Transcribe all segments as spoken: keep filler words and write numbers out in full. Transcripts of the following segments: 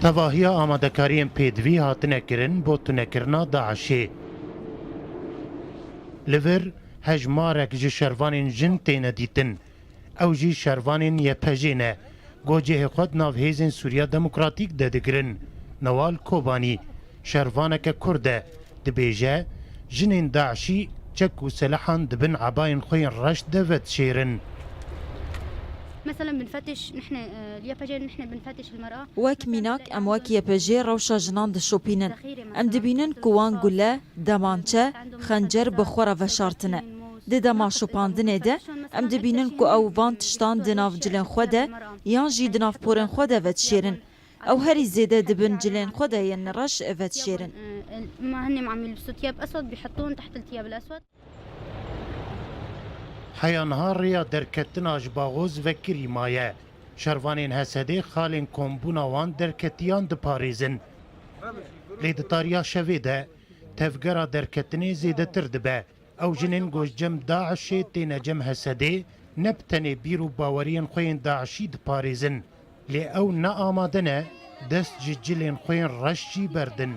Tevahiya amadekariyên pêdivî hatine kirin bo tunekirina DAIŞê. Li vir hejmarek ji şervanên jin têne dîtin. Ew jî şervanên Y P J ne. Go cihê xwe di nav hêzên Sûriya Demokratîk de digirin. Newal Kobanî, şervaneke Kurd e. Dibêje, jinên DAIŞî çek û selehan di bin ebayên xwe yên reş de vedişêrin. مثلا بنفتش نحن، آه، اليابجية نحن بنفتش المرأة. Wek mînak, em wek Y P J rewşa jinan dişopînin. Em dibînin ku wan gule, demançe, xencer bi xwe re veşartine. Di dema şopandinê de, em dibînin ku ew van tiştan di nav cilên xwe de yan jî di nav porên xwe de vedişêrin. Ew herî zêde di bin cilên xwe de yên reş vedişêrin. آه، ما هن عم يلبسوا ثياب أسود، بيحطوهم تحت الثياب الأسود. Heya niha rêya derketina ji Baxoz vekirî maye. Şervanên Hesedê xalên kombûna wan derketiyan diparêzin. Lê di tariya şevê de tevgera derketinê zêdetir dibe. Ew jinên ku ji cem DAIŞê têne cem Hesedê ne bi tenê bîr û baweriyên xwe yên DAIŞî diparêzin, lê ew ne amade ne dest ji cilên xwe yên reş jî berdin.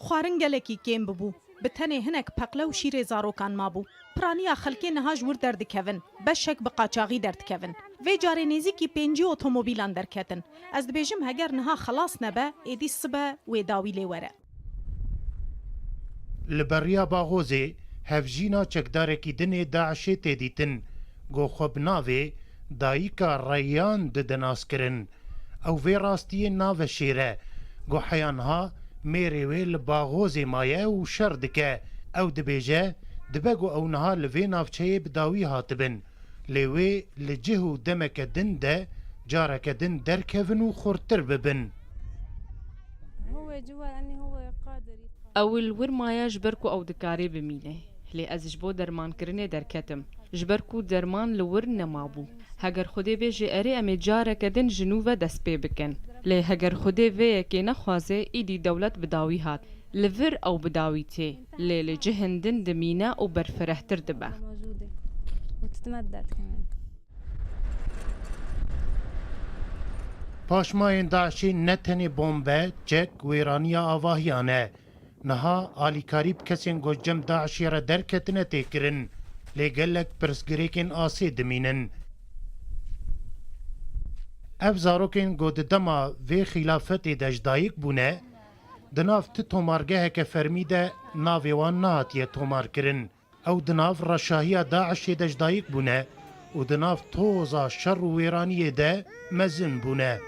Xwarin gelekî kêm bibû. Bi tenê hinek peqle û şîrê zarokan mabû. Piraniya xelkê niha ji wir derdikevin. Beşek bi qaçaxî derdikevin. Vê carê nêzîkî pêncî otomobîlan derketin. Ez dibêjim heger niha xelas nebe, êdî sibe wê dawî lê were. Li beriya Baxozê hevjîna çekdarekî din ê DAIŞê tê dîtin, ku xwe bi navê Dayika Reyyan dide naskirin. Ew vê rastiyê naveşêre, ku heya niha mêrê wê li Baxozê maye û şer dike. Ew dibêje, dibe ku ew niha li vê navçeyê bi dawî hatibin. Lê wê li cih û demeke din de careke din derkevin û xurtir bibin. Ew li wir maye ji ber ku ew dikarê bimîne. Lê ez ji bo dermankirinê derketim. Ji ber ku derman li wir nemabû. Heger Xwedê bêje erê em ê careke din ji nû ve dest pê bikin. Lê heger Xwedê vê yekê nexwaze, îdî dewlet bi dawî hat. Li vir ew bi dawî tê. Lê li cihên din dimîne û berfirehtir dibe. Paşmayên DAIŞê ne tenê bombe, çek, wêraniya avahiyan e. Niha alîkarî bi kesên ku cem DAIŞê re derketine tê kirin, lê gelek pirsgirêkên asê dimînin. Ev zarokên ku di dema vê xîlafetê de ji dayik bûne, di nav ti tomargeheke fermî de navê wan nehatiye tomarkirin. Ew di nav reşahiya DAIŞê de ji dayik bûne û di nav toza şer û wêraniyê de mezin bûne.